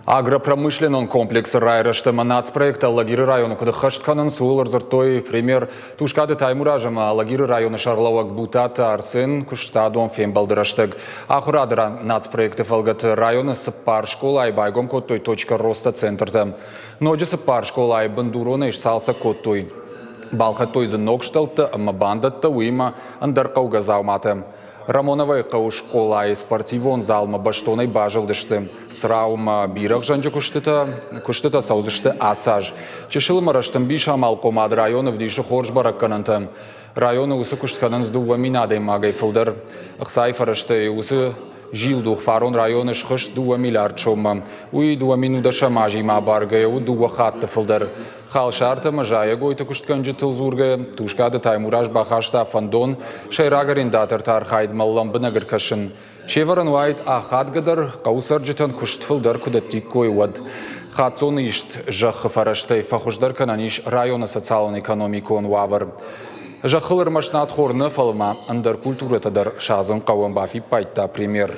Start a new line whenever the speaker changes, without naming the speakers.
Агропромышленнон комплексы райрӕзт ӕмӕ нацпроекттӕ Алагиры районы куыд ӕххӕст кӕнынц, ууыл ӕрдзырдтой премьер Тускъаты Таймураз ӕмӕ Алагиры районы сӕргълӕууӕг Бутаты Арсен куыстадон фембӕлды рӕстӕг. Ахуырады нацпроекты фӕлгӕты районы цыппар скъолайы байгом кодтой Точка роста центртӕ. Ноджы цыппар скъолайы бындуронӕй сцалцӕг кодтой. Балхӕдтой дзы ног стӕлттӕ ӕмӕ бандӕттӕ, уыимӕ ӕндӕр хъӕугӕ дзауматӕ. Рамоновайы хъӕуы скъолайы спортивон залмӕ бӕстонӕй базылдысты. Цраумӕ бирӕгъзӕнджы куыстытӕ куыстытӕ цӕудзысты ацы аз. Чысыл ӕмӕ рӕстӕмбис амалхъомад районы ӕвдисы хорз бӕрӕггӕнӕнтӕ. Районы уыцы куыст кӕнынц 2000 адӕймагӕй фылдӕр. Ӕхцайы фӕрӕзтӕй уыцы зилдух фарон районы схызт 2 миллиард соммӕ. Уый 2010 азимӕ абаргӕйӕ у дыууӕ хатты фылдӕр. Халсартӕ ӕмӕ зайӕгойты куыстгӕнджытыл дзургӕ, Тускъаты Таймураз бахаста фӕндон сӕйраг арендаторты архайдмӕ лӕмбынӕг ӕркӕсын. Се вӕрӕн уаид ахадгӕдӕр, хъӕуы цӕрджытӕн куыст фылдӕр куы дӕттиккой, уӕд. Хаццоны ист зӕххы фӕрӕзтӕй фӕхуыздӕр кӕнӕн ис районы социалон-экономикон уавӕр. Зӕххыл ӕрмӕст надхор нӕ, фӕлӕ ма ӕндӕр культурӕтӕ дӕр садзын хъӕуы, бафиппайдта премьер.